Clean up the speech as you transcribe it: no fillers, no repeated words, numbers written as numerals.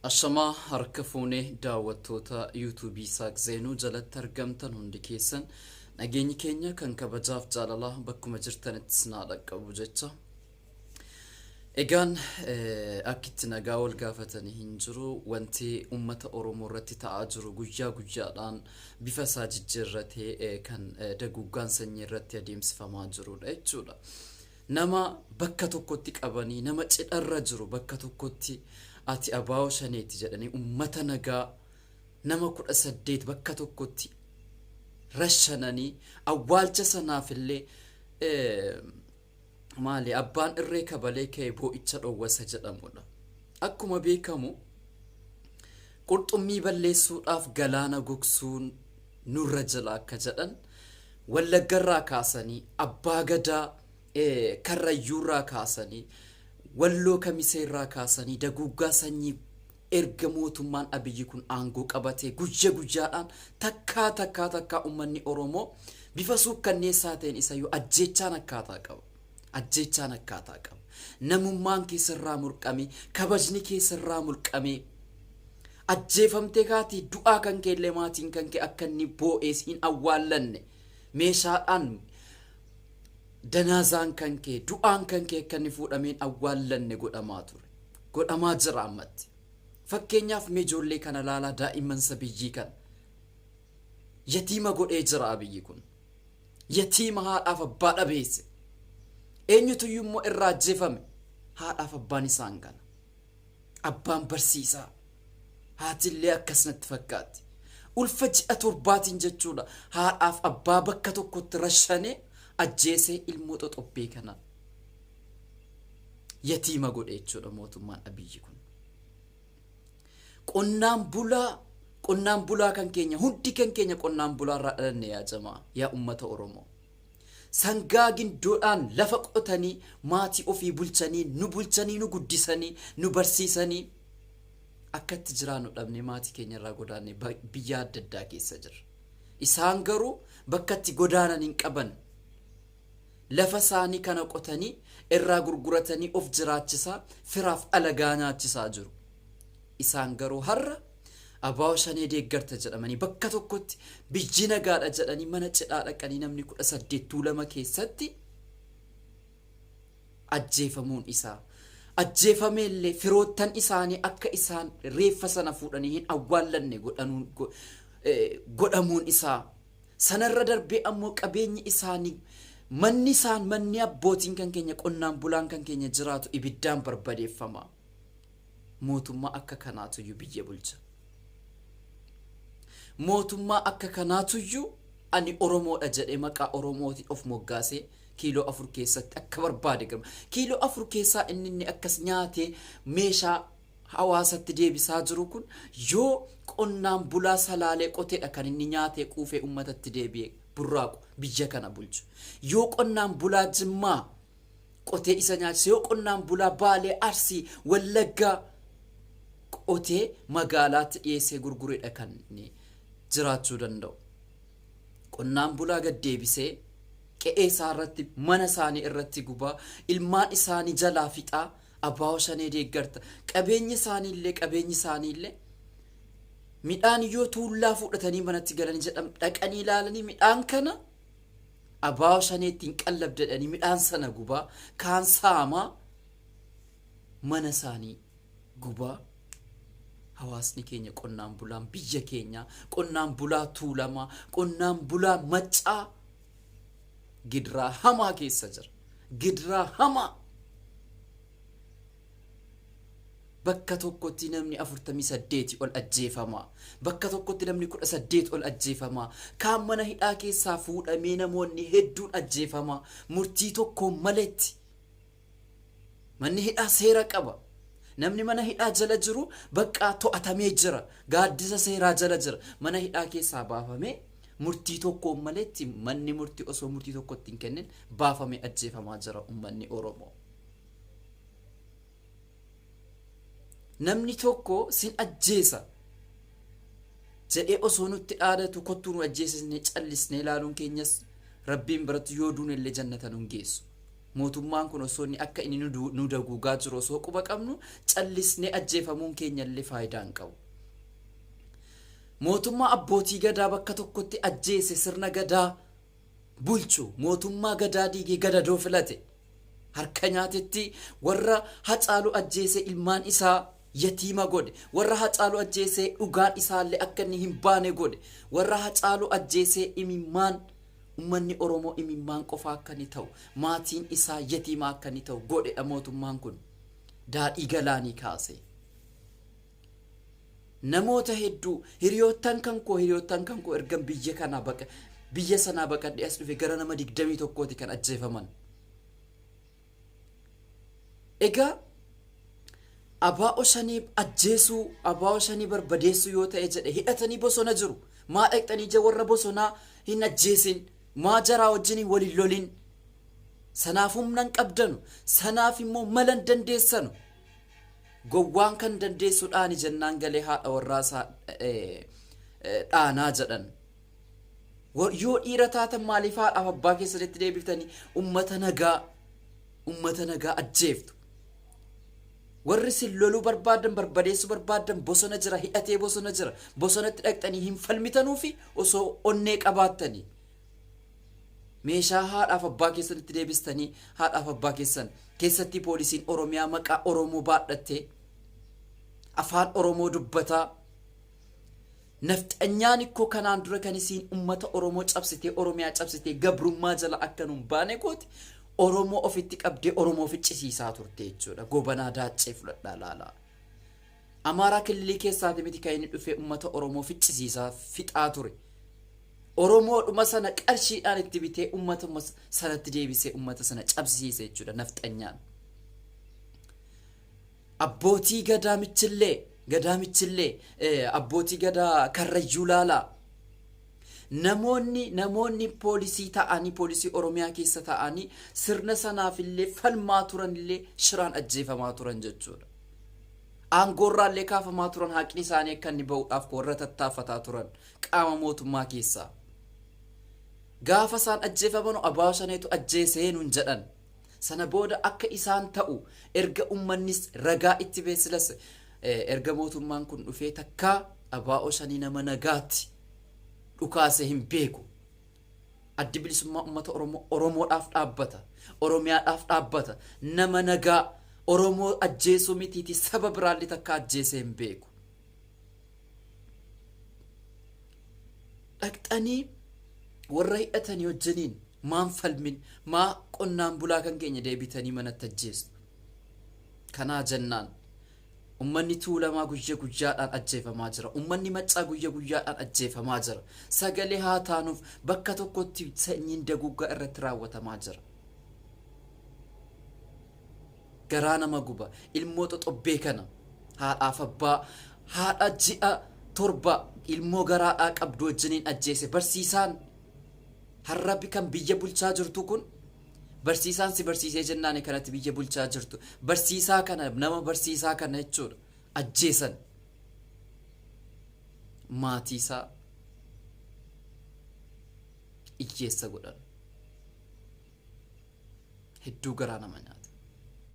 Ashamaa harka fuunee daawwattoota yuutuubii Isaaq Zeenuu jalatti argamtan hundi keessan nageenyi keenya kan kabajaaf jaalalaa bakkuma jirtanitti sinaa dhaqqabu jecha. Egaan akkitti nagaa wal gaafatanii hin jiru wanti uummata Oromoo irratti ta'aa jiru guyyaa guyyaadhaan bifa isaa jijjiirratee kan daguuggaan sanyii irratti adeemsifamaa jirudha jechuudha. Nama bakka tokkotti qabanii nama cidharra jiru bakka tokkotti ati abaa'oo shaneeti jedhanii uummata nagaa nama 18 bakka tokkotti rashananii awwaalcha sanaaf illee maali abbaan irree kabalee ka'e boo'icha dhowwasa jedhamudha. Akkuma beekamu qurxummii balleessuudhaaf galaana gogsuun nurra jira akka jedhan Wallaggarraa kaasanii abbaa gadaa Karrayyuurraa kaasanii Walloo Kamiseerraa kaasanii daguuggaa sanyii erga mootummaan Abiyyi kun aangoo qabatee guyya guyyaadhaan takkaa takkaa takkaa uummanni Oromoo bifa suukkanneessaa ta'een isayyuu ajjeechaan akkaataa qaba. Ajjeechaan akkaataa qaba. Namummaan kee sirraa mulqamee, kabajni kee sirraa mulqamee, ajjeefamtee kaatii du'aa kan kee illee maatiin kan kee akka inni boo'ees hin awwaallanne meeshaadhaan danaazaan kan kee du'aan kan kee akka inni fuudhamee hin awwaallanne godhamaa ture. Godhamaa jira ammatti. Fakkeenyaaf mee ijoollee kana laalaa daa'imman sabiyyii kana. Yatiima godhee jira Abiyyi kun. Yatiima haadhaaf abbaa dhabeesse. Eenyutuyyuu immoo irraa ajjeefame? Haadhaaf abbaan isaan kana. Abbaan barsiisaa. Haatillee akkas natti fakkaatti. Ulfa ji'a torbaatiin jechuudha. Haadhaaf abbaa bakka tokkotti rashanee ajjeesee ilmoo xoxobbee kana yatiima godhe jechuudha mootummaan Abiyyi kun. Qonnaan bulaa qonnaan bulaa kan keenya hundi kan keenya qonnaan bulaa irraa dhalanne yaa jamaa yaa ummata Oromoo. Sangaa gindoodhaan lafa qotanii maatii ofii bulchanii nu bulchanii nu guddisanii nu barsiisanii akka itti jiraannu dhabnee maatii keenya irraa godaannee biyya adda addaa keessa jirra. Isaan garuu bakka itti godaanan hin qaban. Lafa isaanii kana qotanii irraa gurguratanii of jiraachisaa firaaf alagaa nyaachisaa jiru. Isaan garuu har'a abaa'oo shanee deeggarta jedhamanii bakka tokkotti biyyi nagaadha jedhanii mana cidhaa dhaqanii namni 18 Tuulama keessatti ajjeefamuun isaa ajjeefameellee firoottan isaanii akka isaan reeffa sana fuudhanii hin awwaallanne godhamuun isaa sanarra darbee ammoo qabeenyi isaanii manni isaan manni abbootiin kan keenya qonnaan bulaan kan keenya jiraatu ibiddaan barbadeeffama. Mootummaa akka kanaatuyyuu biyya bulcha. Mootummaa akka kanaatuyyuu ani Oromoodha jedhee maqaa Oromootiin of moggaasee kiiloo 4 keessatti akka barbaade garma. Kiiloo 4 keessaa inni inni akkas nyaatee meeshaa hawaasatti deebisaa jiru kun yoo qonnaan bulaa Salaalee qoteedha kan inni nyaatee quufee uummatatti deebi'ee burraaqu biyya kana bulchu. Yoo qonnaan bulaa Jimmaa qotee isa nyaachise yoo qonnaan bulaa Baalee, Arsii, Wallaggaa qotee magaalaatti dhiyeessee gurguredha kan inni jiraachuu danda'u. Qonnaan bulaa gad deebisee qe'ee isaa irratti mana isaanii irratti gubaa ilmaan isaanii jalaa fixaa abaa'oo shanee deeggarta qabeenyi isaanii illee qabeenyi isaanii illee midhaan yoo tuullaa fudhatanii manatti galanii jedham dhaqanii ilaalanii midhaan kana abaa'oo shanee ittiin qallabda jedhanii midhaan sana gubaa kaan saamaa mana isaanii gubaa hawaasni keenya qonnaan bulaan biyya keenyaa qonnaan bulaa Tuulamaa qonnaan bulaa Maccaa gidiraa hamaa keessa jira. Gidiraa hamaa. Bakka tokkotti namni 48 ol ajjeefamaa. Bakka tokkotti namni 18 ol ajjeefamaa. Kaan mana hidhaa keessaa fuudhamee namoonni hedduun ajjeefamaa. Murtii tokkoon maletti. Manni hidhaa seera qaba. Namni mana hidhaa jala jiru bakka to'atamee jira. Gaaddisa seeraa jala jira. Mana hidhaa keessaa baafamee murtii tokkoon maletti manni murtii osoo murtii tokkotti hin kennin baafamee ajjeefamaa jira uummanni Oromoo. Namni tokko sin ajjeesa jedhee osoo nutti dhaadatu kottuu nu ajjeesisnee callisnee ilaaluun keenyas Rabbiin biratti yoo duune illee jannata nun geessu. Mootummaan kun osoo inni akka inni nu daguugaa jiru osoo quba qabnu callisnee ajjeefamuun keenya illee faayidaa hin qabu. Mootummaa abbootii gadaa bakka tokkotti ajjeese, sirna gadaa bulchu, mootummaa gadaa diigee gadadoo filate, harka nyaatetti warra Hacaaluu ajjeese ilmaan isaa yatiima godhe, warra Hacaaluu ajjeese dhugaan isaallee akka inni hin baane godhe, warra Hacaaluu ajjeese imimmaan ummanni Oromoo imimmaan qofa akka inni ta'u, maatiin isaa yatiima akka inni ta'u godhedha mootummaan kun. Daadhii galaanii kaase. Namoota hedduu, hiriyoottan kan koo ergan biyya sanaa baqadhee as dhufe gara nama 21ti kan ajjeefaman. Egaa abaa'o shanii ajjeesuu, abaa'o shanii barbadeessuu yoo ta'e jedhe, hidhatanii bosona jiru. Maa dhaqxanii ija warra bosonaa hin ajjeesin? Maa jaraa wajjin waliin lolin? Sanaaf humna hin qabdanu. Sanaaf immoo mala hin dandeessanu. Gowwaan kan dandeessu dhaani jennaan galee haadha warraa isaa dhaanaa jedhan. Yoo dhiira taatan maaliif haadhaaf abbaa keessanitti deebiftanii ummata nagaa ajjeeftu? Warri isin loluu barbaadan, barbadeessuu barbaadan bosona jira, hidhatee bosona jira. Bosonatti dhaqxanii hin falmitanuufi osoo onnee qabaattanii. Meeshaa haadhaaf abbaa keessanitti deebistanii haadhaaf abbaa keessan keessatti poolisiin Oromiyaa maqaa Oromoo baadhattee afaan Oromoo dubbataa, nafxanyaan ikkoo kanaan dura kan isiin ummata Oromoo cabsitee, Oromiyaa cabsitee, gabrummaa jala akka nun baane gooti, Oromoo ofitti qabdee Oromoo ficcisiisaa turte jechuudha. Gobanaa Daaccee fudhadhaa laalaa. Amaaraa kililii keessaati miti kan inni dhufee ummata Oromoo ficcisiisaa fixaa ture. Oromoodhuma sana qarshiidhaan itti bitee ummata sanatti deebisee ummata sana cabsiise jechuudha nafxanyaan. Abbootii gadaa michillee, abbootii gadaa Karrayyuu laalaa. Namoonni poolisii ta'anii, poolisii Oromiyaa keessa ta'anii sirna sanaaf illee falmaa turan illee shiraan ajjeefamaa turan jechuudha. Aangoorraallee kaafamaa turan, haqni isaanii akka inni ba'uudhaaf warra tattaaffataa turan qaama mootummaa keessaa. Gaafa isaan ajjeefaman abbaa shaneetu ajjeesee nuun jedhan. Sana booda akka isaan ta'u erga uummannis ragaa itti beeksilas, erga mootummaan kun dhufee takkaa abaa'oo shanii nama nagaatti dhukaase hin beeku. Addi Bilisummaa Uummata Oromoo Oromoodhaaf dhaabbata. Oromiyaadhaaf dhaabbata. Nama nagaa Oromoo ajjeesuu mitiiti, saba biraallee takka ajjeesee hin beeku. Dhaqxanii warra hidhatanii wajjiniin maan falmin? Maa qonnaan bulaa kan keenya deebitanii manatti ajjeestu? Kanaa jennaan ummanni Tuulamaa guyya guyyaadhaan ajjeefamaa jira. Ummanni Maccaa guyya guyyaadhaan ajjeefamaa jira. Sagalee haa taanuuf, bakka tokkotti sanyiin daguggaa irratti raawwatamaa jira. Garaa nama guba. Ilmoo xoxobbee kana, haadhaaf abbaa, haadha ji'a 7 ilmoo garaadhaa qabdu wajjiniin ajjeese. Barsiisaan har'a kan biyya bulchaa jirtu kun, barsiisaan si barsiisee jennaan kanatti biyya bulchaa jirtu, barsiisaa kana, nama barsiisaa kana jechuudha, ajjeesan. Maatii isaa hiyyeessa godhan. Hedduu garaa nama nyaata.